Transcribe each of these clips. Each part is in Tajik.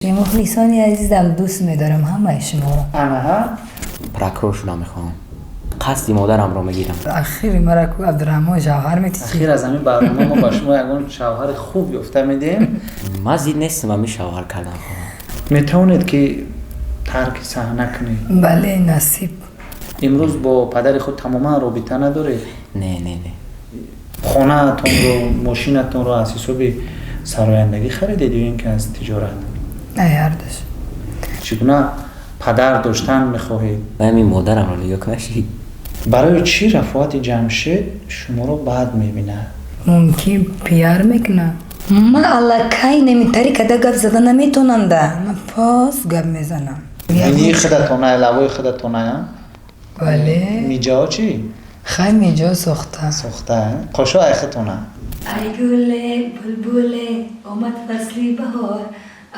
Мухлисони азизам, дӯст медорам ҳамаи шуморо. Анаҳа. Прокурор шуда мехоҳам. Қасди модарамро мегирам. Ахири мара ку Абдураҳмон шавҳар метичи. Ахир аз ҳамин барнома мо ба шумо ягон шавҳари хуб ёфта медиҳем. Ман зид нестам, ҳамин шавҳар кардан хоҳам. Метавонед ки тарки саҳна кунед? Бале, насиб. Имрӯз бо падари худ тамоман робита надоред? Не, не, не. Хонаатонро, мошинатонро аз ҳисоби сарояндагӣ харидед ё ин ки аз тиҷорат? Ай, ҳардуш. Чӣ гуна падар доштан мехоҳед? Ҳамин модарамро нигоҳ кунаши. Барои чӣ Рафоати Ҷамшед шуморо бад мебинад? Мумкин пиар мекунам. Ман аллакай немитари када гап зада наметонам да. Ман пос гап мезанам. Бинии худатона, лавои худатона? Бале. Миҷаҳо чӣ? Хай, миҷо сохта. Сохта? Қошо ай худатона? Ай гуле, булбуле, омад фасли баҳор,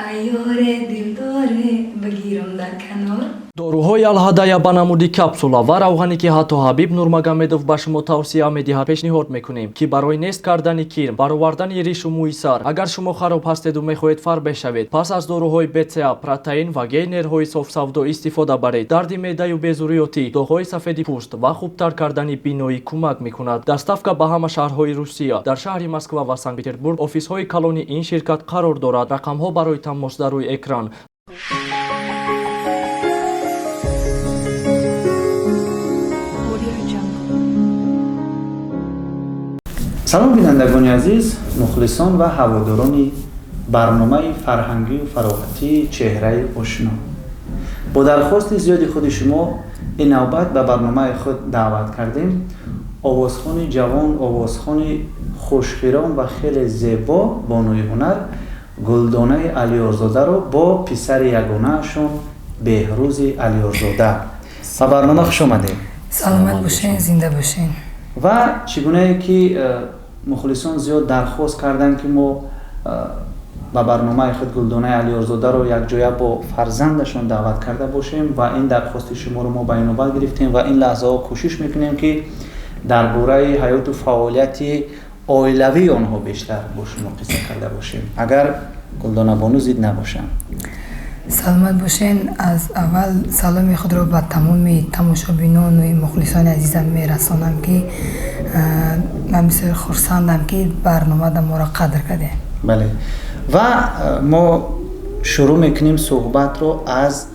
ай ёре, дилдоре, бигирам дар канор. Доруҳои Алҳадая ба намуди капсула ва равғане, ки ҳатто Ҳабиб Нурмагомедов ба шумо тавсия медиҳад, пешниҳод мекунем, ки барои нест кардани кирм, баровардани ришу мӯи сар. Агар шумо хароб ҳастеду мехоҳед фарбеҳ шавед, пас аз доруҳои БЦА, протеин ва гейнерҳои софсавдо истифода баред. Дарди меъдаю безурётӣ, доғҳои сафеди пӯст ва хубтар кардани биноӣ кӯмак мекунад. Доставка ба ҳама шаҳрҳои Русия. Дар шаҳри Москва ва Санкт Петербург офисҳои калони ин ширкат қарор дорад. Рақамҳо барои тамос дар рӯи экран. Audio Jungle. Салом, бинандагони азиз, мухлисон ва ҳаводорони барномаи фарҳангию фароғатии «Чеҳраи ошино». Бо дархости зиёди худи шумо ин навбат ба барномаи худ даъват кардем овозхони ҷавон, овозхони хушхиром ва хеле зебо, бонуи ҳунар Гулдонаи Алиёрзодаро бо писари ягонаашон Беҳрӯзи Алиёрзода. Ба барнома хуш омадед. Саломат бошен, зинда бошен. Ва чӣ гунае ки мухлисон зиёд дархост карданд, ки мо ба барномаи худ Гулдонаи Алиёрзодаро якҷоя бо фарзандашон даъват карда бошем ва ин дархости шуморо мо ба инобат гирифтем ва ин лаҳзаҳо кӯшиш мекунем, ки дар бораи ҳаёту фаъолияти оилавии онҳо бештар бо шумо қисса карда бошем, агар Гулдонабону зид набошанд. Саломат бошен. Аз аввал саломи худро ба тамоми тамошобинону мухлисони азизам мерасонам, ки ман бисёр хурсандам, ки барномада моро қадр кардем. Бале, ва мо шурӯъ мекунем суҳбатро аз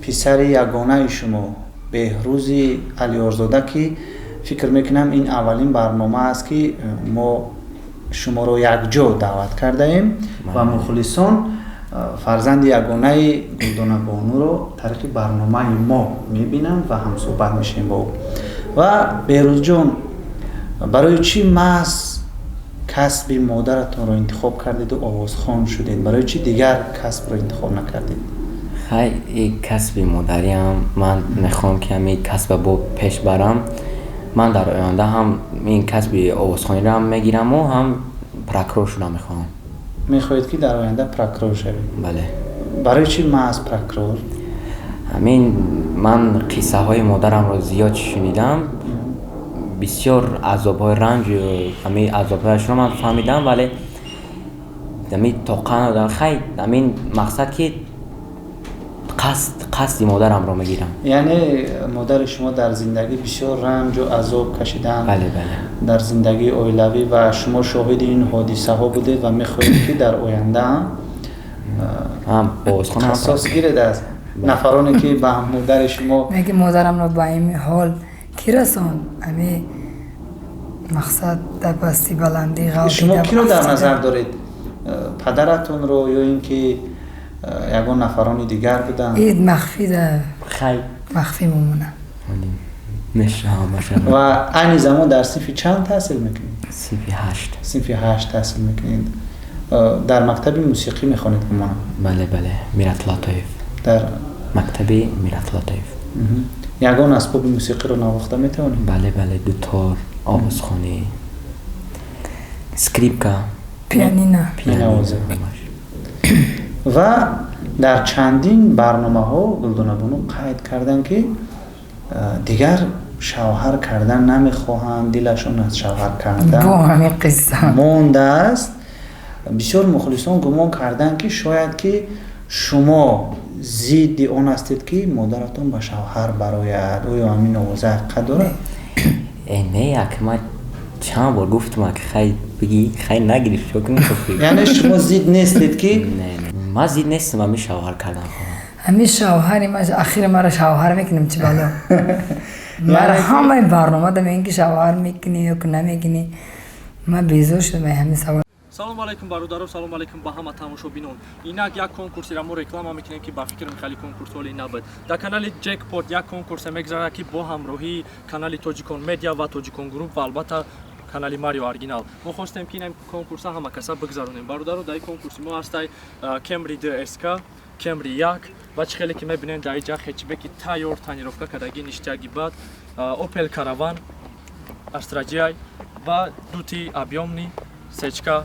писари ягонаи шумо Беҳрӯзи Алиёрзода, ки фикр мекунам, ин аввалин барнома аст, ки мо шуморо якҷо даъват кардаем ва мухлисон фарзанди ягонаи Гулдонабонуро тариқи барномаи мо мебинанд ва ҳамсӯҳбат мешавем бо ӯ. Ва Беҳрӯзҷон, барои чӣ маҳз касби модаратонро интихоб кардеду овозхон шудед? Барои чӣ дигар касбро интихоб накардед? Хай, и касби модариам, ман мехоҳам, ки ҳамин касба бо пеш барам. Ман дар оянда ҳам ин касби овозхониро ҳам мегираму ҳам прокурор шуда мехоҳам. Мехоҳед, ки дар оянда прокурор шавед? Бале. Барои чӣ маҳз прокурор? Ҳамин ман қиссаҳои модарамро зиёд шунидам, бисёр азобҳои ранҷу ҳамин азобҳояшро ман фаҳмидам, вале ҳамин тоқа надорам. Хай, ҳамин мақсад, ки қасди модарамро мегирам. Яъне модари шумо дар зиндагӣ бисёр ранҷу азоб кашиданд? Бале, бале. Дар зиндагии оилавӣ, ва шумо шоҳиди ин ҳодисаҳо будед ва мехоҳед, ки дар оянда ҳам овозхон, ҳам қассос гиред аз нафароне, ки ба модари шумо Меги модарамро ба ин ҳол кӣ расон, ами мақсад дар пасти баландӣ ғалтида. Шумо киро дар афтида. назар доред? Падаратонро ё ин ки ягон нафарони дигар буданд? Ид махфӣ да. Хай. Махфӣ мемонад. Мешавам. Ва айни замон дар синфи чанд таҳсил мекунед? Синфи ҳашт. Синфи ҳашт таҳсил мекунед. Дар мактаби мусиқӣ мехонед, гумонам? Бале, бале, Миратулло Атоев. Дар мактаби Миратулло Атоев. Ягон асбоби мусиқиро навохта метавонед? Бале, бале, дутор, овозхонӣ, скрипка. Пианино. Менавозед. Ҳамаш. Ва дар чандин барномаҳо Гулдонабону қайд карданд, ки дигар шавҳар кардан намехоҳанд, дилашон аз шавҳар кардан Бо ҳамин қисса мондааст. Бисёр мухлисон гумон карданд, ки шояд ки Шумо зидди он ҳастед, ки модаратон ба шавҳар барояд. Оё ҳамин овоза ҳақиқат дорад? Не, ака, ман чанд бор гуфтам, ака, хай бигӣ, хай нагирифт, чо кунем? Яъне шумо зид нестед, ки Ман зид нестам, ҳамин шавҳар кардан. Ҳамин шавҳари ма, ахири мара шавҳар мекунем, чӣ бало. Мара ҳамаи барнома да мегӯян, ки шавҳар мекунӣ ё ки намекунӣ. Ман безор шудам ай ҳамин савол. Салому алайкум, бародаро, салому алайкум ба ҳама тамошобинон. Инак як конкурсеро мо реклама мекунем, ки ба фикрам хеле конкурс ҳоли набуд. Дар канали Ҷекпот як конкурсе мегузарад, ки бо ҳамроҳии канали Тоҷикон Медиа ва Тоҷикон Груп ва албатта канали Марио Оригинал мо хостем, ки ин конкурса ҳама каса бигзаронем. Бародаро, дар ин конкурси мо ҳастай Кемри дск, Кемри як ва чӣ хеле ки мебинем, дар иҷа хэтчбеки тайёр, тонировка кардаги, ништяки. Баъд Опел Караван Астра Ҷи ва дути объёмный сечка,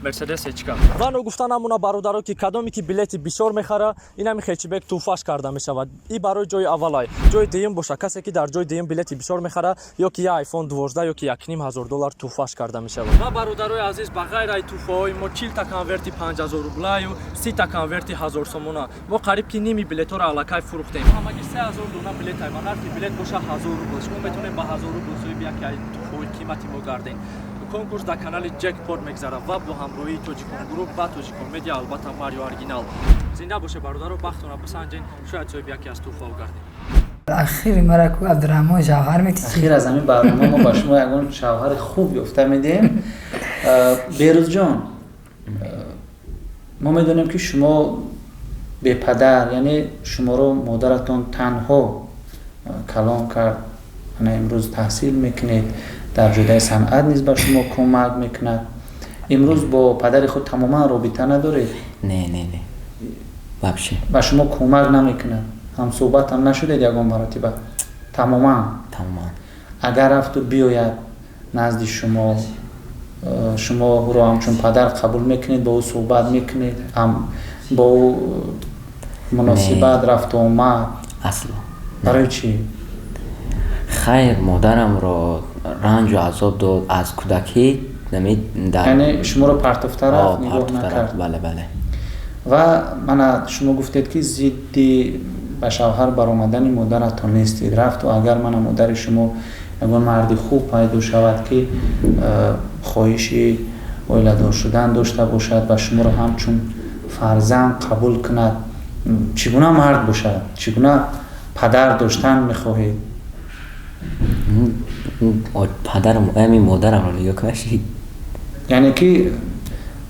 Мерседес сечка. Ва ногуфта намуна, бародаро, ки кадоме ки билети бисёр мехара, инами хэтчбек тӯҳфаш карда мешавад. И барои ҷои аввалай. Ҷои дуюм боша, касе ки дар ҷои дуюм билети бисёр мехара, ё ки я iPhone 12, ё ки 1500 доллар тӯҳфаш карда мешавад. Ва бародарои азиз, ба ғайр ай тӯҳфаҳои мо 40-та конверти 5000 рублаю 30-та конверти 1000 сомона. Мо қариб ки ними билетҳоро аллакай фурӯхтем. Ҳамагӣ 3000 дона билет ай ва нархи билет боша 1000 рубл. Шумо метавонед ба 1000 рубл соҳиби яке ай тӯҳфаҳои қимати мо гардед. Конкурс дар канали Ҷекпот мегзарад ва бо ҳамроҳии Тоҷикон Груп ва Тоҷикон Медиа, албатта Марио Оригинал. Зинда боше, бародаро, бахтона бисанҷен, шояд соҳиби яке аз тӯҳфаҳо гардем. Ахири мара ку Абдураҳмон шавҳар метичи. Ахир аз ҳамин барнома мо ба шумо ягон шавҳари хуб ёфта медиҳем. Берӯзҷон, мо медонем, ки шумо бепадар, яъне шуморо модаратон танҳо калон кард. Ана имрӯз таҳсил мекунед, дар ҷодаи санъат низ ба шумо кӯмак мекунад. Имрӯз бо падари худ тамоман робита надоред? Не, не, не, вообще. Ба шумо кӯмак намекунад, ҳамсӯҳбатам нашудед ягон маротиба тамоман? Тамоман. Агар рафту биёяд назди шумо, шумо ӯро ҳамчун падар қабул мекунед, бо ӯ суҳбат мекунед, бо ӯ муносибат, рафту омад? Асло. Барои чӣ? Хайр, модарамро ранҷу азоб дод аз кӯдакӣ. Яъне шуморо партофта рафт, нигоҳ накард? Бале, бале. Ва мана шумо гуфтед, ки зидди ба шавҳар баромадани модаратон нестед. Рафту агар мана модари шумо ягон марди хуб пайдо шавад, ки хоҳиши оиладор шудан дошта бошад ва шуморо ҳамчун фарзанд қабул кунад, чӣ гуна мард бошад, чӣ гуна падар доштан мехоҳед? Падарам ами модарамро нигоҳ кунаши. Яъне ки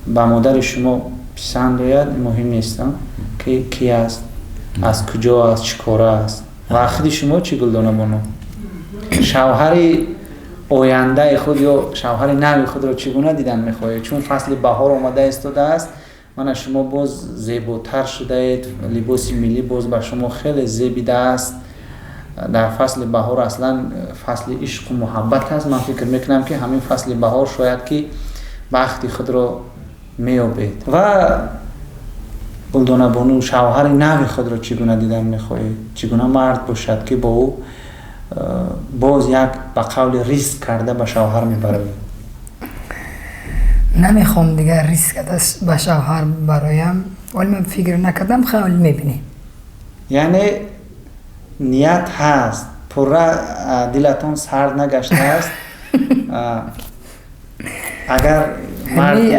ба модари шумо писанд ояд, муҳим нест, ки ки аст, аз куҷо аст, чӣ кора аст. Ва худи шумо чӣ, Гулдона бону, шавҳари ояндаи худ ё шавҳари нави худро чӣ гуна дидан мехоҳед? Чун фасли баҳор омада истодааст, мана шумо боз зеботар шудаед, либоси миллӣ боз ба шумо хеле зебидааст. Дар фасли баҳор аслан фасли ишқу муҳаббат аст. Ман фикр мекунам, ки ҳамин фасли баҳор шояд ки бахти худро меёбед. Ва Гулдонабону, шавҳари нави худро чӣ гуна дидан мехоҳед? Чӣ гуна мард бошад, ки бо ӯ боз як ба қавли риск карда ба шавҳар мебароед? Намехоҳам дигар риск карда ба шавҳар бароям. Вале ман фикр накардам, хеле мебинем. Яъне ният ҳаст, пурра дилатон сард нагаштааст. Агар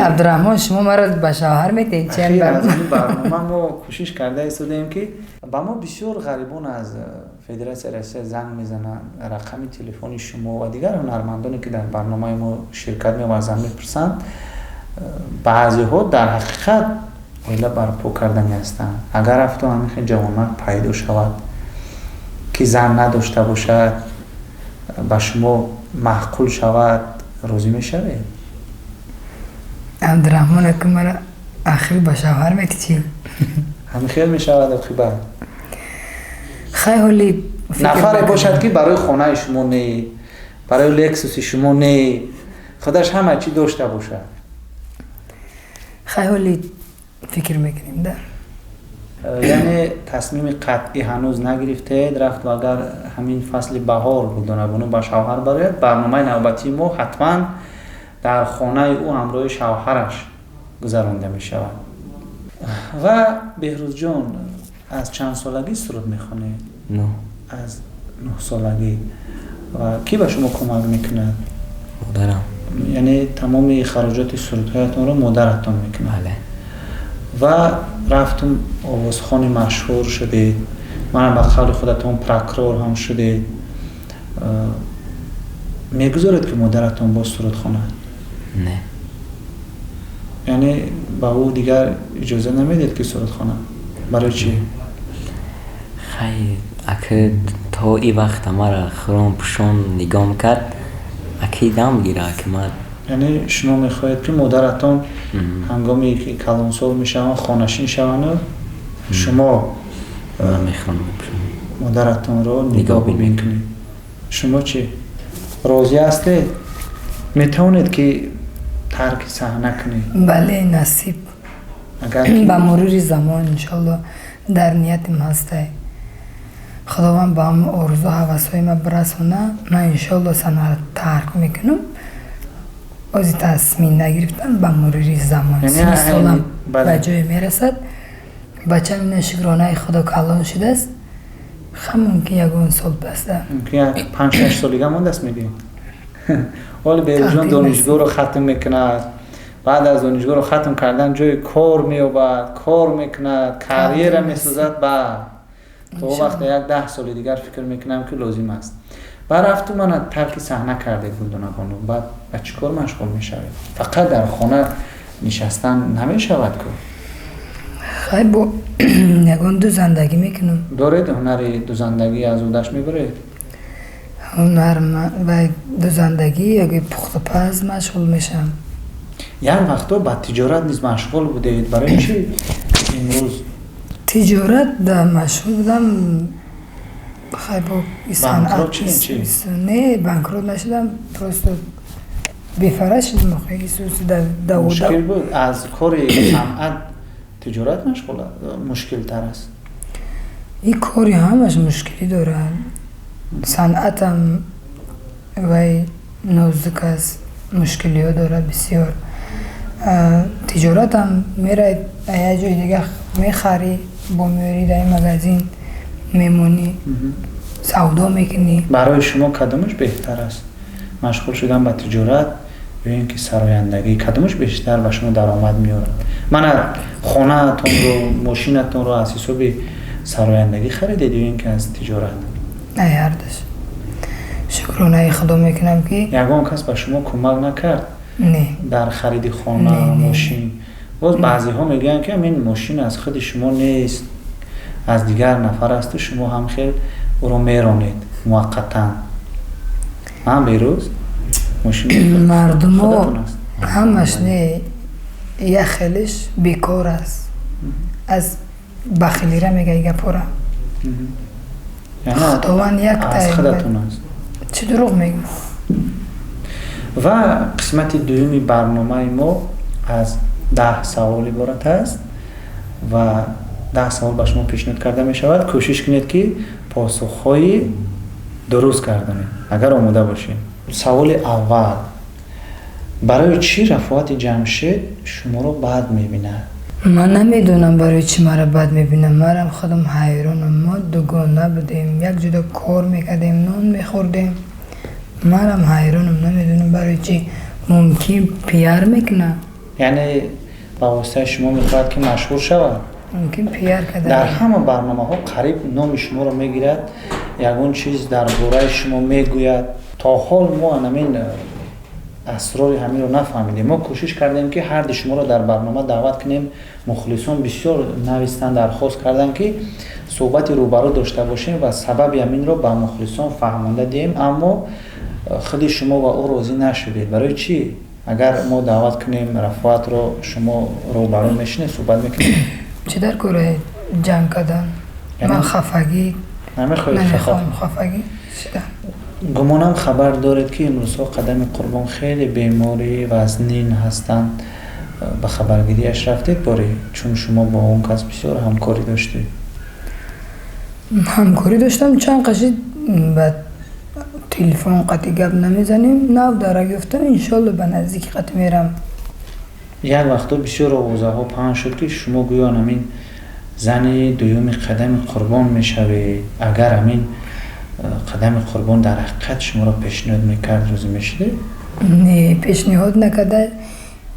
Абдураҳмон, шумо маро ба шавҳар метиҳед? Аз ин барнома мо кӯшиш карда истодаем, ки ба мо бисёр ғарибон аз Федератсияи Россия занг мезананд, рақами телефони шумо ва дигар ҳунармандоне, ки дар барномаи мо ширкат меварзанд, мепурсанд. Баъзеҳо дар ҳақиқат оила барпо кардани ҳастанд. Агар рафту ҳамин хел ҷавонмард пайдо шавад, ки зан надошта бошад, ба шумо маъқул шавад, розӣ мешавед? Абдураҳмон ака, мара ахир ба шавҳар метичӣ? Ҳамин хел мешавад оқибат. Хай, ҳоли Нафаре бошад, ки барои хонаи шумо не, барои Лексуси шумо не, худаш ҳама чӣ дошта бошад. Хай, ҳоли фикр мекунем да. Яъне тасмими қатъӣ ҳанӯз нагирифтед. Рафту агар ҳамин фасли баҳор Гулдонабону ба шавҳар барояд, барномаи навбатии мо ҳатман дар хонаи ӯ ҳамроҳи шавҳараш гузаронда мешавад. Ва Беҳрӯзҷон, аз чанд солагӣ суруд мехонед? 9. Аз 9 солагӣ. Ва кӣ ба шумо кӯмак мекунад? Модарам. Яъне тамоми хароҷоти сурудҳоятонро модаратон мекунад? Бале. Ва рафтум, овозхони машҳур шудед, манам ба қавли худатон прокурор ҳам шудед. Мегузоред, ки модаратон боз суруд хонад? Не. Яъне ба ӯ дигар иҷоза намедиҳед, ки суруд хонад? Барои чӣ? Хай, ака, то и вақта мара хӯрон пӯшон нигоҳ кард, аки дам гира, ки ман. Яъне шумо мехоҳед, ки модаратон ҳангоме ки калонсол мешаванд, хонашин шаванду шумо Ман мехӯронам, мепӯшонам. модаратонро нигоҳ нигоҳ мекунед. Шумо чӣ, розӣ ҳастед? Метавонед, ки тарки саҳна кунед? Бале, насиб. Агар ки Ба мурури замон, иншолло, дар ниятим ҳастай. Худованд ба ҳама орзу ҳавасҳои ман бирасона, ман иншолло саҳнаро тарк мекунам. Ози тасмим нагирифтам, ба мурури замон Яъне 30 солам ба ҷое мерасад. Бачам ина, шукронаи Худо, калон шудааст. Ха, мумкин ягон сол паста. Мумкин як 5-6 солига мондааст, мегӯед. Ҳоли Беҳрӯзҷон Тақдир. донишгоҳро хатм мекунад. Баъд аз донишгоҳро хатм кардан ҷои кор меёбад, кор мекунад, карьера Тақдир. месозад. Баъд то Иншалло. вақте як 10 соли дигар фикр мекунам, ки лозим аст. Баъд рафту мана тарки саҳна кардед, Гулдонабону, баъд ба чӣ кор машғул мешавед? Фақат дар хона нишастан намешавад ку. Хай, бо ягон дузандагӣ мекунам. Доред ҳунари дузандагӣ, аз ӯдаш мебаред? Ҳунар ва дузандагӣ яги пухтупаз машғул мешавам. Як вақто ба тиҷорат низ машғул будед. Барои чӣ имрӯз? Тиҷорат да машғул будам. Хай, бо санъат. Банкрот шудед, чӣ? Не, банкрот нашудам, просто бефара шудам охи. Исуси давода. Мушкил буд? Аз кори санъат тиҷорат машғул мушкилтар аст? Ин кори ҳамаш мушкилӣ дорад. Санъатам вай нозук аст, мушкилиҳо дорад бисёр. Тиҷоратам мерай, як ҷои дига мехарӣ, бо меорӣ, дар ин магазин мемонӣ, савдо мекунӣ. Барои шумо кадомаш беҳтар аст, машғул шудан ба тиҷорат ё ин ки сарояндагӣ? Кадомаш бештар ба шумо даромад меорад? Мана, хонаатонро, мошинатонро аз ҳисоби сарояндагӣ харидед ё ин ки аз тиҷорат? Ай, ҳардаш. Шукронаи Худо мекунам, ки Ягон кас ба шумо кӯмак накард Не. дар хариди хона? Не, не. Мошин боз баъзеҳо мегӯянд, ки ҳамин мошин аз худи шумо нест, аз дигар нафар асту шумо ҳам хел ӯро меронед муваққатан. Ман Берӯз, мошин Мардумо худатон аст. ҳамаш не, як хелиш бекор аст, аз бахилира мега и гапора. Яъне Худованд як аз худатон аст. Чӣ дурӯғ мегӯ? Ва қисмати дуюми барномаи мо аз 10 савол иборат аст ва 10 савол ба шумо пешниҳод карда мешавад. Кӯшиш кунед, ки посухҳои дуруст гардонед, агар омода бошед. Саволи аввал: барои чӣ Рафоати Ҷамшед шуморо бад мебинад? Ман намедонам, барои чӣ маро бад мебинам. Марам худам ҳайронам. Мо дугона будем, як ҷудо кор мекардем, нон мехӯрдем. Марам ҳайронам, намедонам барои чӣ. Мумкин, пиар мекунад. Яъне ба воситаи шумо мехоҳад, ки машҳур шавад? Мумкин, пиар Дар карда. ҳама барномаҳо қариб номи шуморо мегирад, ягон чиз дар бораи шумо мегӯяд. То ҳол мо анамин асрори ҳаминро нафаҳмидем. Мо кӯшиш кардем, ки ҳарди шуморо дар барнома даъват кунем. Мухлисон бисёр навистанд, дархост карданд, ки суҳбати рӯбарӯ дошта бошем ва сабаби ҳаминро ба мухлисон фаҳмонда диҳем, аммо худи шумо ва ӯ розӣ нашудед. Барои чӣ? Агар мо даъват кунем Рафоатро, шумо рӯбарӯ мешинед, суҳбат мекунед? Чӣ дар кораи ҷанг кардан? Ман хафагӣ Намехоҳед? Намехоҳам хафагӣ шидан. Гумонам, хабар доред, ки имрӯзҳо Қадами Қурбон хеле беморӣ вазнин ҳастанд. Ба хабаргириаш рафтед боре, чун шумо бо он кас бисёр ҳамкорӣ доштед? Ҳамкорӣ доштам, чанд қашид ба телефон қати гап намезанем. Нав дарак ёфтам, иншолло, ба наздики қати мерам. Як вақто бисёр овозаҳо паҳн шуд, ки шумо гӯё ҳамин зани дуюми Қадами Қурбон мешавед. Агар ҳамин Қадами Қурбон дар ҳақиқат шуморо пешниҳод мекард, розӣ мешудед? Не, пешниҳод накарда.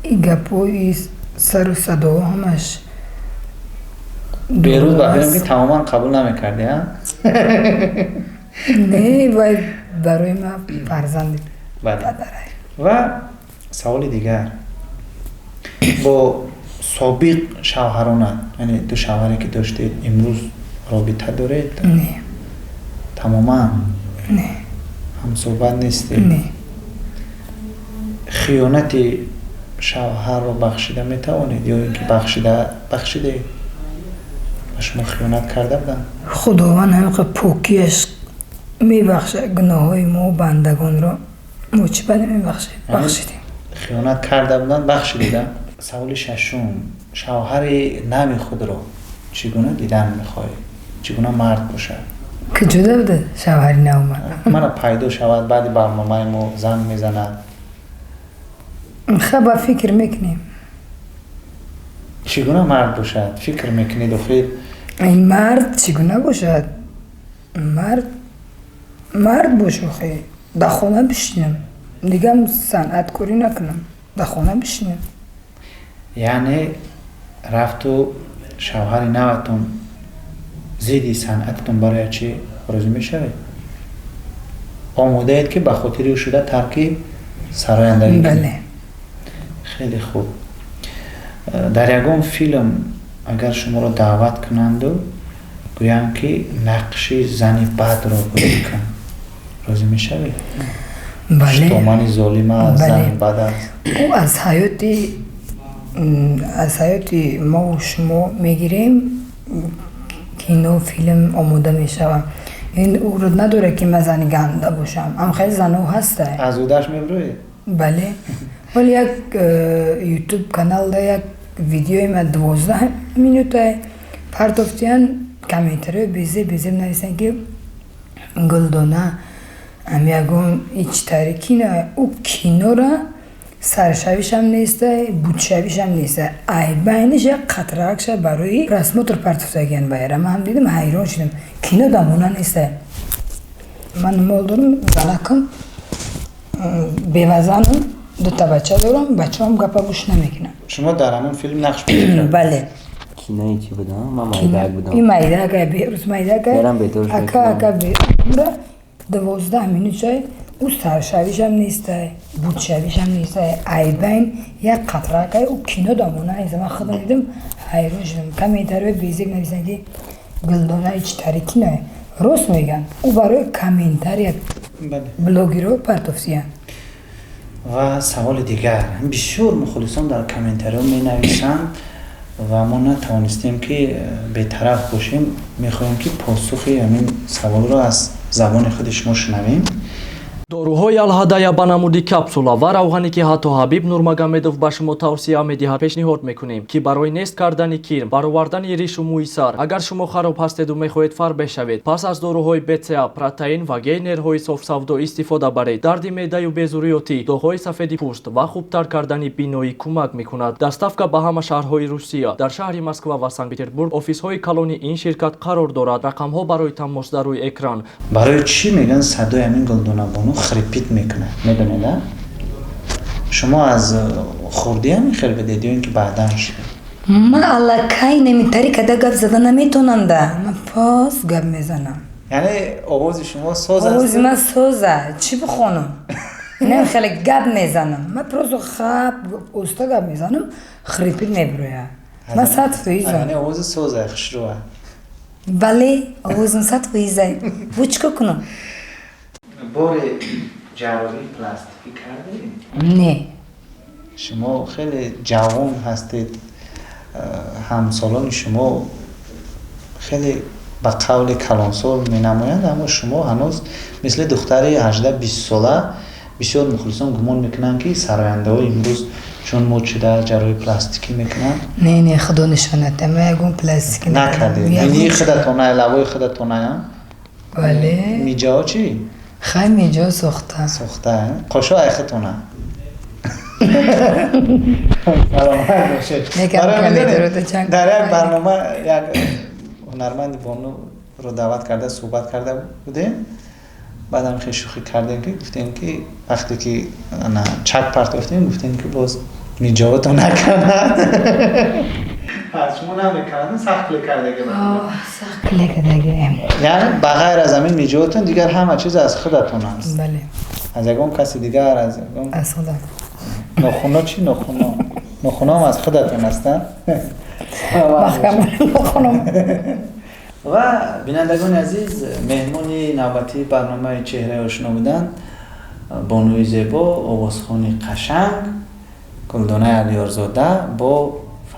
И гапҳои сару садоҳо ҳамаш Берӯз ба фикрам, ки тамоман қабул намекардӣ, а? Не, вай барои ман фарзанди падарай. Ва саволи дигар: бо собиқ шавҳаронат, яъне ду шавҳаре, ки доштед, имрӯз робита доред? Не. Тамоман? Не. Ҳамсӯҳбат нестед? Не. Хиёнати шавҳарро бахшида метавонед ё ин ки бахшидаед? Ба шумо хиёнат карда буданд? Худованд ҳамин покиаш мебахшад гуноҳҳои мо бандагонро. Мо чӣ баде мебахшед? Бахшидем. Хиёнат карда буданд, бахшидед. Саволи шашум: шавҳари нави худро чӣ гуна дидан мехоҳед? Чӣ гуна мард бошад? Куҷода буда шавҳари навма? Мана, пайдо шавад, баъди барномаи мо занг мезанад. Ха, ба фикр мекунем. Чӣ гуна мард бошад, фикр мекунед охир? Ин мард чӣ гуна бошад? Мард мард бош, охи дар хона бишинам, дигам санъаткорӣ накунам, дар хона бишинам. Яъне рафту шавҳари наватон зидди санъататон барояд, чӣ, розӣ мешавед? Омодаед, ки ба хотири ӯ шуда тарки сарояндагӣ? Бале. Хеле хуб. Дар ягон филм агар шуморо даъват кунанду гӯянд, ки нақши зани бадро бозӣ кун, розӣ мешавед? Бале. Штомани золим аст, зани бад аст. Ӯ аз ҳаёти мову шумо мегирем, кино, филм омода мешавад. Ин ӯро надорад, ки ман зани ганда бошам. Ам хеле занҳо ҳаста. Аз ӯдаш мебироед? Бале, вале як Ютуб каналда як видеои ма 12 минута партофтиян, комментариҳои безеб безеб нависанд, ки Гулдона ам ягон ичтари кино. Ӯ кинора саршавишам нестай, будшавишам нестай, айбайниш як қатракша барои просмотр партофтагиян. Байра ман ҳам дидам, ҳайрон шудам. Кино дамона нестай. Ман мол дорам, занакам, бевазанам, дута бача дорам, бачаам гапа гӯш намекунам. Шумо дар ҳамон филм нақш бозӣ? Бале. Кинои чӣ будам? Ман майдак будам. Ин майдака, Берӯз майдака. Берам бедор. Ака, ака, бера 12 минут шай. Ӯ саршавишам нестай, будшавишам нестай, айбайн як қатракай. Ӯ кино дамона неста. Ман худам дидам, ҳайрон шудам. Комментариҳои безеб нависанд, ки Гулдона ичтари киное. Рост мегӯянд, ӯ барои комментария блогерҳо партофтиянд. Ва саволи дигар: бисёр мухолисон дар комментариҳо менависанд ва мо натавонистем, ки бетараф бошем. Мехоҳем, ки посухи ҳамин саволро аз забони худи шумо шунавем. Доруҳои Алҳадая ба намуди капсула ва равғане, ки ҳатто Ҳабиб Нурмагомедов ба шумо тавсия медиҳад, пешниҳод мекунем, ки барои нест кардани кирм, баровардани ришу мӯи сар. Агар шумо хароб ҳастеду мехоҳед фарбеҳ шавед, пас аз доруҳои БЦА, протеин ва гейнерҳои софсавдо истифода баред. Дарди меъдаю безурётӣ, доғҳои сафеди пӯст ва хубтар кардани биноӣ кӯмак мекунад. Доставка ба ҳама шаҳрҳои Русия. Дар шаҳри Москва ва Санкт Петербург офисҳои калони ин ширкат қарор дорад. Рақамҳо барои тамос дар рӯи экран. Барои чӣ мегӯянд, садои ҳамин Гулдонабону хрипит мекунад, медонед? А шумо аз хурдӣ ҳамин хел будед ё ин ки баъдан шуд? Ман аллакай немитари када гап зада наметонанда, ман пос гап мезанам. Яъне овози шумо соз аст? Овози ман соза, чӣ бихонам? Не, хеле гап мезанам, ман просто хап уста гап мезанам, хрипит мебирояд. Ман 100%-ам. Яъне овози соза, хушрӯа. Бале, овозам 100%-ай. Бу чӣ кор кунам? Бори ҷарроҳии пластикӣ кардед? Не. Шумо хеле ҷавон ҳастед, ҳамсолони шумо хеле ба қавли калонсол менамоянд, аммо шумо ҳанӯз мисли духтари 18-20 сола. Бисёр мухлисон гумон мекунанд, ки сарояндаҳо имрӯз чун мӯд шуда, ҷарроҳии пластикӣ мекунанд. Не, не, худо нишонат, ма ягон пластикӣ. Накардед? Бинии худатона, лабои худатона? Бале. Миҷаҳо чӣ? Хай, миҷо сохта. Сохта. Қошо ай худатона? Саломат бошед. Дар як барнома як ҳунарманди бонуро даъват карда суҳбат карда будем. Баъдам хеле шӯхӣ кардем, ки гуфтем, ки вақте ки чак партофтем, гуфтем, ки боз миҷовато накунад. Шумо намекунад, сахт кле кардаги. Сахт кле кардаги. Яъне ба ғайр аз ҳамин миҷоватон дигар ҳама чиз аз худатон аст? Бале. Аз ягон каси дигар, аз ягон аз худам. Нохуно чӣ? Нохуно, нохуноам аз худатон ҳастанд? Маҳкам нохунам. Ва бинандагони азиз, меҳмони навбатии барномаи Чеҳраи ошно буданд бонуи зебо, овозхони қашанг Гулдонаи Алиёрзода бо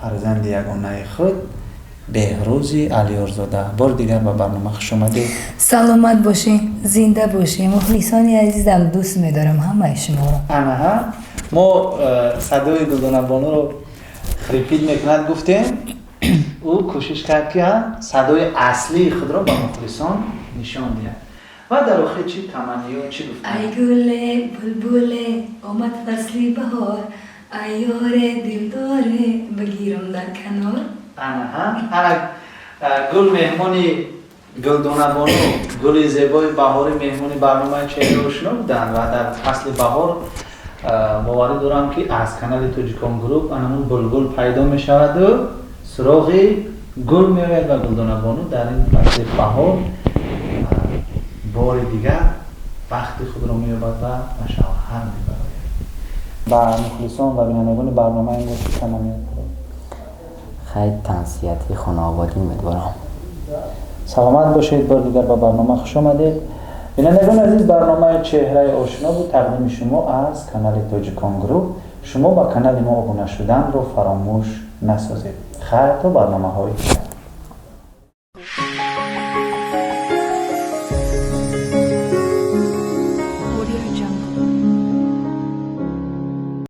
фарзанди ягонаи худ Беҳрӯзи Алиёрзода. Бори дигар ба барнома хуш омадед. Саломат бошед, зинда бошед, мухлисони азизам, дӯст медорам ҳамаи шуморо. Анаҳа, мо садои Гулдона бонуро хрипид мекунад гуфтем, ӯ кӯшиш кард, ки садои аслии худро ба мухлисон нишон диҳад. Ва дар охир чӣ таманниё, чӣ гуфтем? Ай гуле, булбуле, омад фасли баҳор, ай ёре, дилдоре, бигирам дар канор. Анаҳа, ана гул меҳмони Гулдона бону, гули зебои баҳорӣ, меҳмони барномаи Чеҳраи ошно буданд ва дар фасли баҳор боварӣ дорам, ки аз канали Тоҷикон Груп анамун булбул пайдо мешаваду суроғи гул меояд ва Гулдона бону дар ин фасли баҳор бори дигар вақти худро меёбад ва ба шавҳар мебарояд. Ба мухлисон ва бинандагони барнома имрӯз чӣ таманниёт доред? Хайр, тансиҳати хонаводӣ умедворам. Саломат бошед. Бори дигар ба барнома хуш омадед. Бинандагони азиз, барномаи Чеҳраи ошно буд, тақдими шумо аз канали Тоҷикон Груп. Шумо ба канали мо обуна шуданро фаромӯш насозед. Хайр, то барномаҳои дигар. Audio Jungle.